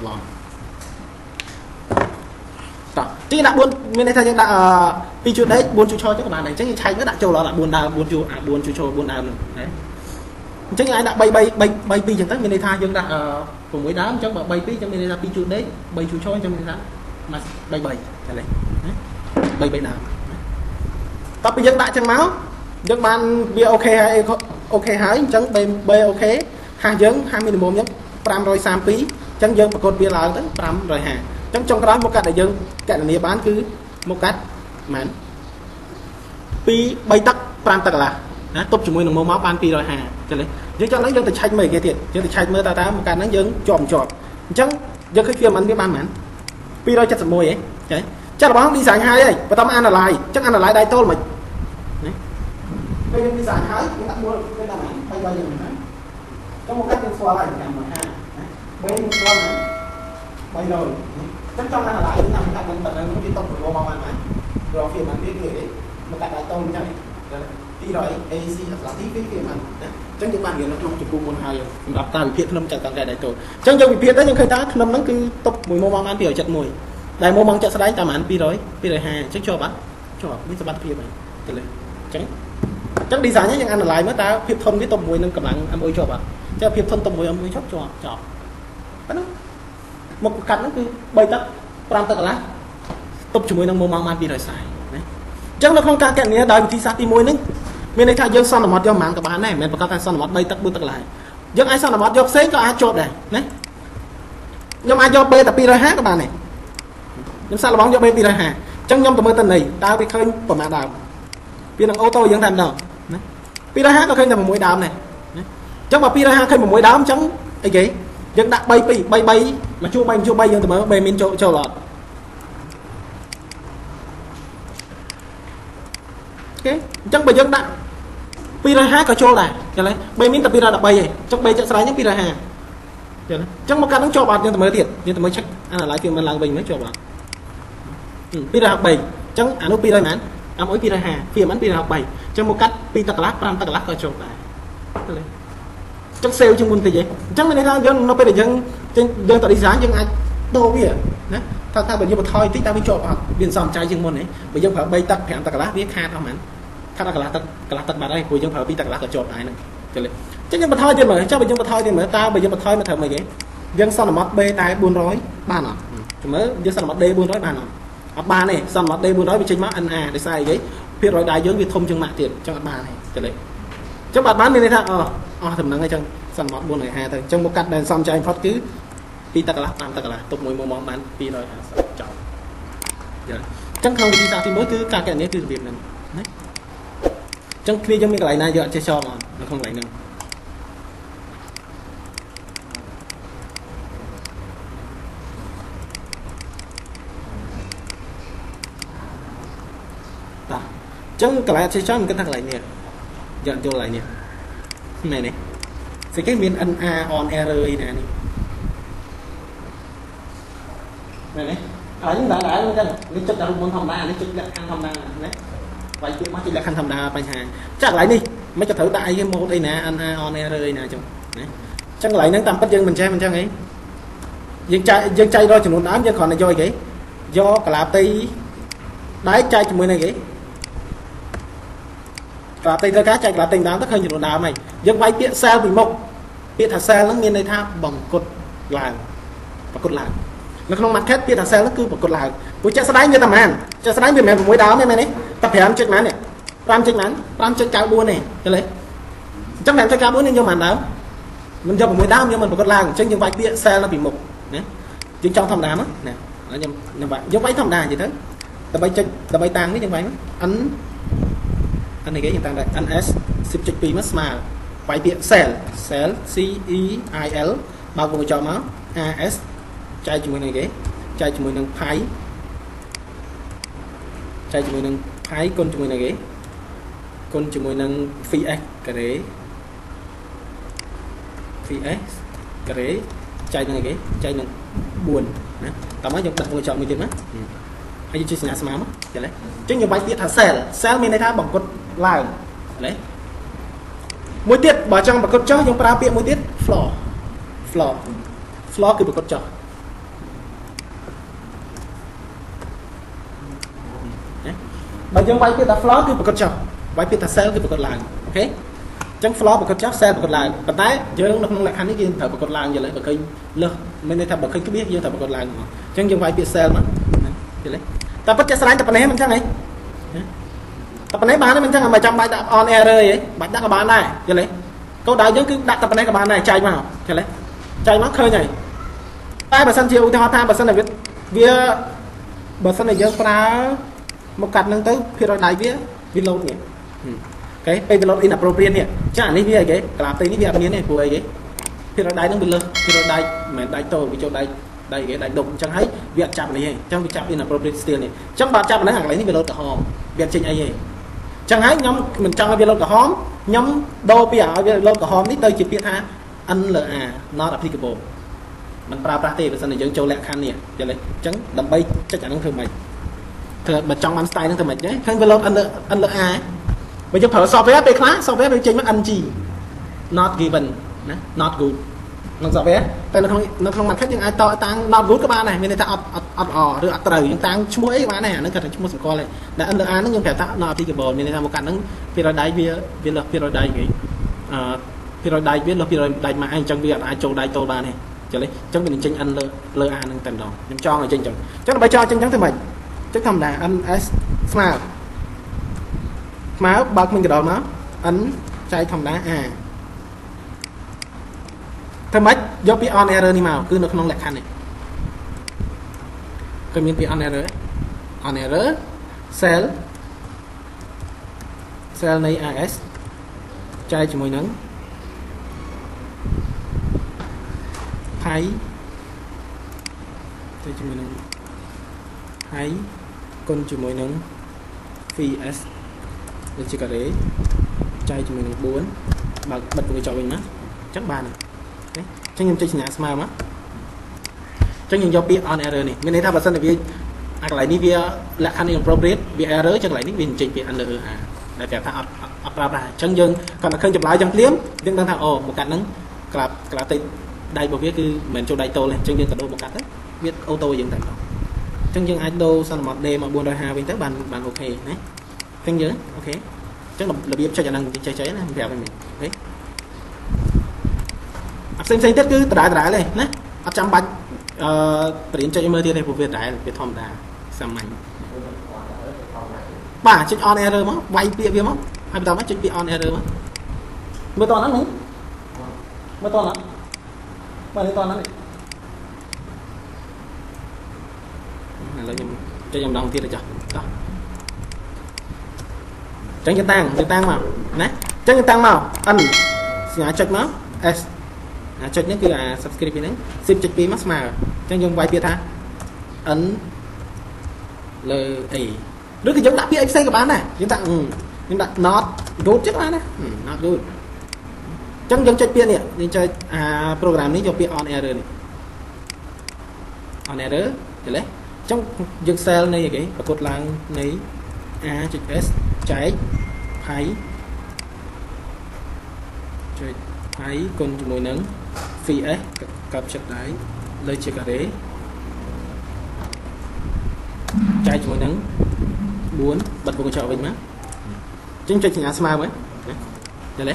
ច្រឡំតោះទីដាក់4មានន័យថាយើងដាក់2ជួរដេក4ជួរឈរចឹងក៏បានដែរអញ្ចឹងយើងឆែកទៅដាក់ចូលដល់4ដើម4ជួរ4ជួរឈរ4ដើមហ្នឹងណាអញ្ចឹងយើងអាចដាក់3 3 3 3 2ចឹងទៅមានន័យថាយើងដាក់6ដើមអញ្ចឹងបើ3 2អញ្ចឹងមានន័យថា2ជួរដេក3ជួរឈរអញ្ចឹងមានន័យថា3 3ចា៎ណា3 3ដើមតោះពីយើងដាក់ចឹងមកយើងបានវា OK ហើយ OK ហើយអញ្ចឹង B OK ហាស់យើងហាស់ minimum អញ្ចឹង532អញ្ចឹងយើងប្រកួតវាឡើងទៅ550អញ្ចឹងចុងក្រោយមុខកាត់ដែលយើងកណនាបានគឺមុខកាត់ប៉ុន្មាន2 3ទឹក5ទឹកកន្លះណាទប់ជាមួយនឹងមុខមកបាន250ចឹងទេយើងចង់ឡើងយើងទៅឆែកមើលគេទៀតយើងទៅឆែកមើលតើមុខកាត់ហ្នឹងយើងជាប់ជាប់អញ្ចឹងយើងឃើញវាមិនវាបានប៉ុន្មាន271ហ៎ចាចារបស់ design ហើយហើយបន្តមក analyze អញ្ចឹង analyze ដៃទល់មិនណាពេលយើង design ហើយយើងដាក់មួយពេលដាក់ប៉ុន្មាន3 3យ៉ាងណាចុងមកកាត់យើងស្គាល់ហើយ550ណា3យើងស្គាល់ណា300ចឹងចង់ analyze យើងតាមកាត់នឹងប៉ុណ្ណឹងវាតុបប្រមមកបានไหมរកវាបានវាគឺអីមកកាត់ដៃទល់អញ្ចឹង200 AC អត្រាទីវាបានណាអញ្ចឹងយើងបានរៀននៅក្នុងជំពូកមុនហើយសម្រាប់ការវិភាគភ្នំចៅកង្កែដៃទល់អញ្ចឹងយើងវិភាគទៅយើងឃើញថាភ្នំហ្នឹងគឺតុបមួយម៉ោងបាន271ដែលម៉ោងចាក់ស្ដែងតាមប្រហែល200 250អញ្ចឹងជាប់អត់ជាប់មានសមត្ថភាពហើយទៅលើអញ្ចឹង design យើង analyze មើលតើភាពធន់វាតុបមួយនឹងកម្លាំង MO ជាប់អត់ចឹងភាពធន់តុបមួយ MO ជាប់ជាប់ចប់ប៉ុណ្ណឹងមុខកាត់ហ្នឹងគឺ3ទឹក5ទឹកកន្លះទប់ជាមួយនឹងម៉ោងបាន240ណាអញ្ចឹងនៅក្នុងការកណនាដោយវិធីសាស្ត្រទី1ហ្នឹងមានន័យថាយើងសន្មត់យកប៉ុន្មានក៏បានដែរមិនមែនប្រកាសថាសន្មត់3ទឹក4ទឹកកន្លះយើងអាចសន្មត់យកផ្សេងក៏អាចជាប់ដែរណាខ្ញុំអាចយក B តែ250ក៏បានដែរខ្ញុំសាកល្បងយក B 250អញ្ចឹងខ្ញុំទៅមើលតន័យតើវាឃើញប្រមាណដើមវានឹងអូតូយើងតែម្ដងណា250ក៏ឃើញតែ6ដើមដែរណាអញ្ចឹងបើ250ឃើញ6ដើមអញ្ចឹងអីគេយើងដាក់3 2 3 3មួយជួរ3មួយជួរ3យើងទៅមើល B មានចូលចូលអត់អូខេអញ្ចឹងបើយើងដាក់250ក៏ចូលដែរចឹងហ៎ B មានតែ213ទេអញ្ចឹង B ចាក់ស្រ័យហ្នឹង250ចឹងអញ្ចឹងមកកាត់ហ្នឹងជាប់អត់យើងទៅមើលទៀតយើងទៅមើល check analyze វាមិនឡើងវិញមើលជាប់អត់263អញ្ចឹងអានោះ200ប៉ុន្មានអាមួយ250វាមិន263អញ្ចឹងមកកាត់2ទឹកកន្លះ5ទឹកកន្លះក៏ចូលដែរទៅលេអញ្ចឹងសេវជាងមុនតិចឯងអញ្ចឹងមានន័យថាយើងនៅពេលដែលយើងយើងទៅ design យើងអាចដូរវាណាថាបើយើងបន្ថយតិចតើវាជាប់អត់វាសំចៃជាងមុនទេបើយើងប្រើ3ទឹក5ទឹកកន្លះវាខាតអស់ហ្មងខាតដល់កន្លះទឹកកន្លះទឹកបាត់ហើយព្រោះយើងប្រើ2ទឹកកន្លះក៏ជាប់ដែរហ្នឹងចឹងលេអញ្ចឹងយើងបន្ថយទៀតមើលចុះបើយើងបន្ថយទៀតមើលតើបើយើងបន្ថយមកត្រូវមិនគេយើងសន្មត់ B តែ400បានអត់ចាំមើលយើងសន្មត់ D 400បានអត់អត់បានទេសន្មត់ D 400វាចេញមក NA ដោយសារអីគេភាគរយដៃយើងវាធំជាងម៉ាក់ទៀតអញ្ចឹងអត់បានទេចឹងលេអញ្ចឹងបើអត់បានមានន័យថាអស់តំណឹងអញ្ចឹងសន្មត់450ទៅអញ្ចឹងមកកាត់ដែលសំចៃផុតគឺ2ទឹកកន្លះ5ទឹកកន្លះទុកមួយម៉ោងបាន250ចប់អញ្ចឹងក្នុងវិធីសាស្ត្រទី1គឺការកណនាគឺរបៀបហ្នឹងណាអញ្ចឹងគ្នាយើងមានកន្លែងណាយើងអត់ចេះចងអត់នៅក្នុងកន្លែងហ្នឹងតោះអញ្ចឹងកន្លែងអត់ចេះចងខ្ញុំគិតថាកន្លែងនេះយើងចូលកន្លែងនេះមែនទេស្អីគេមាន NA on error អីណានេះមែនទេអើយើងដែរដែរហ្នឹងនេះចុចតែរូបមន្តធម្មតានេះចុចលក្ខខណ្ឌធម្មតាណាវាយពាក្យមកចុចលក្ខខណ្ឌធម្មតាបញ្ហាចាក់កន្លែងនេះមិនក៏ត្រូវដាក់អីគេម៉ូតអីណា NA on error អីណាអញ្ចឹងណាអញ្ចឹងកន្លែងហ្នឹងតាមពិតយើងមិនចេះមិនអញ្ចឹងអីយើងចែករកចំនួនដើមយើងគ្រាន់តែយកអីគេយកកាឡាផ្ទៃដែកចែកជាមួយនឹងគេកាឡាផ្ទៃត្រូវការចែកកាឡាផ្ទៃដើមទៅឃើញចំនួនដើមហើយយើងវាយពាក្យ cell ពីមុខពាក្យថា cell ហ្នឹងមានន័យថាបង្កត់ឡើងបង្កត់ឡើងនៅក្នុង market ពាក្យថា sell ហ្នឹងគឺប្រកួតឡើងព្រោះចាក់ស្ដែងវាតែប៉ុន្មានចាក់ស្ដែងវាមិនមែន6ដើមទេមែនទេតែ5ចុចប៉ុន្មាននេះ5ចុចប៉ុន្មាន5.94ទេឃើញទេអញ្ចឹង5.94នេះយកប៉ុន្មានដើមមិនយក6ដើមយើងមិនប្រកួតឡើងអញ្ចឹងយើងវាយពាក្យ sell នៅពីមុខណាយើងចង់ធម្មតាមកណាខ្ញុំវាយយើងវាយធម្មតានិយាយទៅដើម្បីចុចដើម្បីតាំងនេះយើងវាយមក n n នេះគេយើងតាំងដែរ ns 10.2មកស្មើវាយពាក្យ sell sell c e i l បើកវងកញ្ចក់មក as ចែកជាមួយនឹងគេចែកជាមួយនឹងផៃចែកជាមួយនឹងផៃគុណជាមួយនឹងគេគុណជាមួយនឹង vs ការ៉េ vs ការ៉េចែកនឹងគេចែកនឹង4ណាតោះមកយើងដាក់វងកញ្ចក់មួយទៀតណាហើយយើងជួយសញ្ញាស្មើមកចឹងទេអញ្ចឹងយើងវាយពាក្យថា sell sell មានន័យថាបង្កត់ឡើងណាមួយទៀតបើចង់បង្កត់ចុះយើងប្រើពាក្យមួយទៀត floor floor floor គឺបង្កត់ចុះ បើយើងវាយពាក្យថា floor គឺប្រកបចុះវាយពាក្យថា cell គឺប្រកបឡើងអូខេចឹង floor ប្រកបចុះ cell ប្រកបឡើងប៉ុន្តែយើងនៅក្នុងលក្ខខណ្ឌនេះយើងត្រូវប្រកបឡើងយល់ទេបើឃើញលើសមានន័យថាបើឃើញក្បៀសយើងត្រូវប្រកបឡើងហ្មងចឹងយើងវាយពាក្យ cell មកយល់ទេតែពិតជាស្រេចតែប៉ុណ្ណេះមិនចឹងហីតែប៉ុណ្ណេះបានទេមិនចឹងមិនចាំបាច់ដាក់ on error ទេបាច់ដាក់ក៏បានដែរយល់ទេកូដដៅយើងគឺដាក់តែប៉ុណ្ណេះក៏បានដែរចែកមកយល់ទេចែកមកឃើញហើយតែបើសិនជាឧទាហរណ៍ថាបើសិនជាវាបើសិនជាយើងប្រើមកកាត់នឹងទៅភាគរយដៃវាវាលោតនេះអូខេពេលវាលោត inappropriate នេះចាអានេះវាអីគេក្លាផ្ទៃនេះវាអត់មានទេព្រោះអីគេភាគរយដៃនឹងវាលើសភាគរយដៃមិនមែនដៃតូចវាចូលដៃដៃគេដៃដុំអញ្ចឹងហើយវាអត់ចាប់នេះទេអញ្ចឹងវាចាប់ inappropriate steel នេះអញ្ចឹងបើចាប់ហ្នឹងអាកន្លែងនេះវាលោតក្រហមវាអត់ចេញអីទេអញ្ចឹងហើយខ្ញុំមិនចង់ឲ្យវាលោតក្រហមខ្ញុំដូរពីឲ្យវាលោតក្រហមនេះទៅជាពាក្យថា n លើ a not applicable มันប្រើប្រាស់ទេបើសិនជាយើងចូលលក្ខខណ្ឌនេះយល់ទេអញ្ចឹងដើម្បីចុចអាហ្នឹងធ្វើម៉េចធ្វើបើចង់បាន style ហ្នឹងធ្វើម៉េចទេឃើញវាលោត n លើ n លើ a បើយើងប្រើ software ពេលខ្លះ software វាចេញមក ng not given ណា not good ក្នុង software តែនៅក្នុង market យើងអាចតតាំង not good ក៏បានដែរមានន័យថាអត់អត់អត់ល្អឬអត់ត្រូវយើងតាំងឈ្មោះអីក៏បានដែរអាហ្នឹងគាត់ថាឈ្មោះសម្គាល់ដែរតែ n លើ a ហ្នឹងយើងប្រាប់ថា not applicable មានន័យថាមកកាត់ហ្នឹងភាគរយដៃវាវាលើសភាគរយដៃគេអឺភាគរយដៃវាលើសភាគរយដៃមកអញ្ចឹងវាអត់អាចចូលដៃតូលបានទេចឹងទេអញ្ចឹងវានឹងចេញ n លើលើ a ហ្នឹងតែម្ដងខ្ញុំចង់ឲ្យចេញអញ្ចឹងអញ្ចឹងដើម្បីចង់ចេញអញ្ចឹងធ្វើម៉េចចុចធម្មតា ns ស្មើស្មើបើកមិញកដលមក n ចែកធម្មតា a ធ្វើម៉េចយកពី on error នេះមកគឺនៅក្នុងលក្ខខណ្ឌនេះគឺមានពី on error on error cell cell នៃ AS ចែកជាមួយនឹង pi ទៅជាមួយនឹង pi គុណជាមួយនឹង vs លើជាការ៉េចែកជាមួយនឹង4បើកបិទវាចោលវិញណាអញ្ចឹងបានអូខេអញ្ចឹងខ្ញុំចុចសញ្ញាស្មើមកអញ្ចឹងយើងយកពាក្យ on error នេះមានន័យថាបើសិនជាវាអាកន្លែងនេះវាលក្ខខណ្ឌ inappropriate វា error ចឹងកន្លែងនេះវាចេញពាក្យ n លើ a ដែលប្រាប់ថាអត់អត់ប្រើប្រាស់អញ្ចឹងយើងគាត់តែឃើញចម្លើយចឹងភ្លាមយើងដឹងថាអូមកកាត់ហ្នឹងក្លាប់ក្លាប់តិចដៃរបស់វាគឺមិនមែនចូលដៃតូលទេអញ្ចឹងយើងក៏ដូរមកកាត់ទៅវា auto យើងតែម្ដងអញ្ចឹងយើងអាចដូរសន្មត D មក450វិញទៅបានបាន OK ណាអញ្ចឹងយើង OK អញ្ចឹងរបៀបចុចអាហ្នឹងចេះចេះណាប្រាប់វិញ OK អាផ្សេងផ្សេងទៀតគឺដដែលដដែលទេណាអត់ចាំបាច់អឺបរៀនចុចមើលទៀតទេព្រោះវាដដែលវាធម្មតាសាមញ្ញបាទចុច on error មកវាយពាក្យវាមកហើយបន្តមកចុចពាក្យ on error មកមើលតហ្នឹងមើលតហ្នឹងបាទនេះតហ្នឹងឥឡូវខ្ញុំចុចម្ដងទៀតទៅចុះតោះអញ្ចឹងយើងតាំងយើងតាំងមកណាអញ្ចឹងយើងតាំងមក n សញ្ញាចុចមក s អាចុចនេះគឺអា subscript ហ្នឹង shift ចុច2មកស្មើអញ្ចឹងយើងវាយពាក្យថា n លើ a ឬក៏យើងដាក់ពាក្យអីផ្សេងក៏បានដែរយើងដាក់យើងដាក់ not good ចឹងបានណា not good អញ្ចឹងយើងចុចពាក្យនេះយើងចុចអា program នេះយកពាក្យ on error នេះ on error យល់ទេអញ្ចឹងយើង cell នៃអីគេប្រកួតឡើងនៃ a ចុច s ចែក pi ចុច pi គុណជាមួយនឹង vs កັບចិត្តដៃលើជាការ៉េចែកជាមួយនឹង4បិទវងកញ្ចក់វិញមកអញ្ចឹងចុចសញ្ញាស្មើមកណាយល់ទេ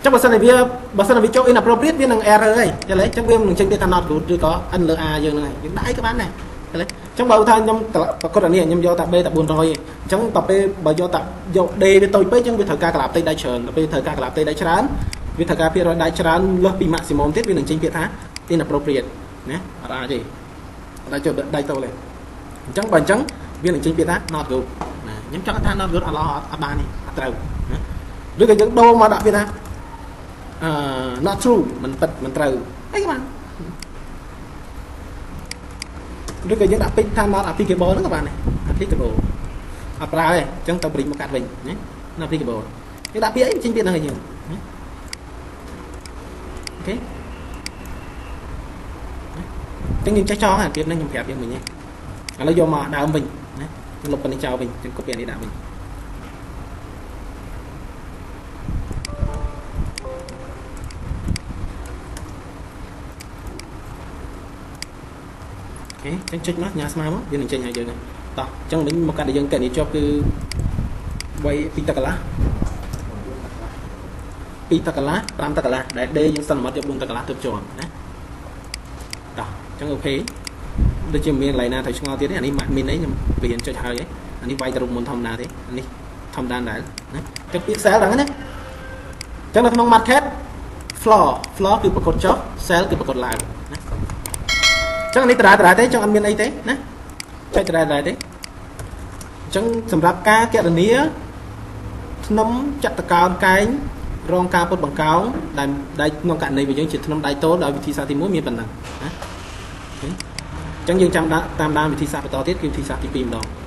ចឹងបើសិនជាវាបើសិនជាវាចូល inappropriate វានឹង error ហើយយល់ទេចឹងវានឹងចេញទៅថា not good ឬក៏ n លើ a យើងហ្នឹងហើយយើងដាក់អីក៏បានដែរយល់ទេចឹងបើឧទាហរណ៍ខ្ញុំប្រកបអានេះខ្ញុំយកតា B តា400ឯងអញ្ចឹងដល់ពេលបើយកតាយក D វាតូចពេកអញ្ចឹងវាត្រូវការកលាបផ្ទៃដៃច្រើនដល់ពេលត្រូវការកលាបផ្ទៃដៃច្រើនវាត្រូវការភាគរយដៃច្រើនលើសពី maximum ទៀតវានឹងចេញពាក្យថា inappropriate ណាអត់អាចទេអត់អាចចូលដៃតូលទេអញ្ចឹងបើអញ្ចឹងវានឹងចេញពាក្យថា not good ណាខ្ញុំចង់ថា not good អត់ល្អអត់បានទេអត់ត្រូវណាឬក៏យើងដូរមកដាក់ពាក្យថាអឺ not true មិនពិតមិនត្រូវអីក៏បានឬក៏យើងដាក់ពេចថា not applicable ហ្នឹងក៏បានដែរ applicable អត់ប្រើទេអញ្ចឹងទៅព្រីមកកាត់វិញណា not applicable យើងដាក់ពាក្យអីចេញពាក្យហ្នឹងឲ្យយើងណា OK អញ្ចឹងយើងចេះចង់អាពាក្យហ្នឹងខ្ញុំប្រាប់យើងមិញឥឡូវយកមកដើមវិញណាលុបប៉ុណ្នេះចោលវិញអញ្ចឹង copy អានេះដាក់វិញ OK អញ្ចឹងចុចមកញ៉ាស្មើមកវានឹងចេញឲ្យយើងហើយ តោះអញ្ចឹងមិញមកកាត់ដែលយើងកណនីជាប់គឺ3 2ទឹកកន្លះ2ទឹកកន្លះ5ទឹកកន្លះដែល D យើងសន្មត់យក4ទឹកកន្លះទើបជាប់ណាតោះអញ្ចឹង OK ដូចជាមានកន្លែងណាត្រូវឆ្ងល់ទៀតទេអានេះមានអីខ្ញុំពរៀនចុចហើយអានេះវាយទៅរូបមន្តធម្មតាទេអានេះធម្មតាដែរណាចុចពាក្យ sell ហ្នឹងណាអញ្ចឹងនៅក្នុង market floor floor គឺប្រកួតចុះ sell គឺប្រកួតឡើងណាអញ្ចឹងនេះដដែលដដែលទេចង់អត់មានអីទេណាចុចដដែលដដែលទេអញ្ចឹងសម្រាប់ការកណនាធ្នឹមចតកោណកែងរងការពុតបង្កោងដែលដែលក្នុងករណីរបស់យើងជាធ្នឹមដៃតូលដោយវិធីសាស្ត្រទី1មានប៉ុណ្ណឹងណាអញ្ចឹងយើងចាំតាមដានវិធីសាស្ត្របន្តទៀតគឺវិធីសាស្ត្រទី2ម្ដង។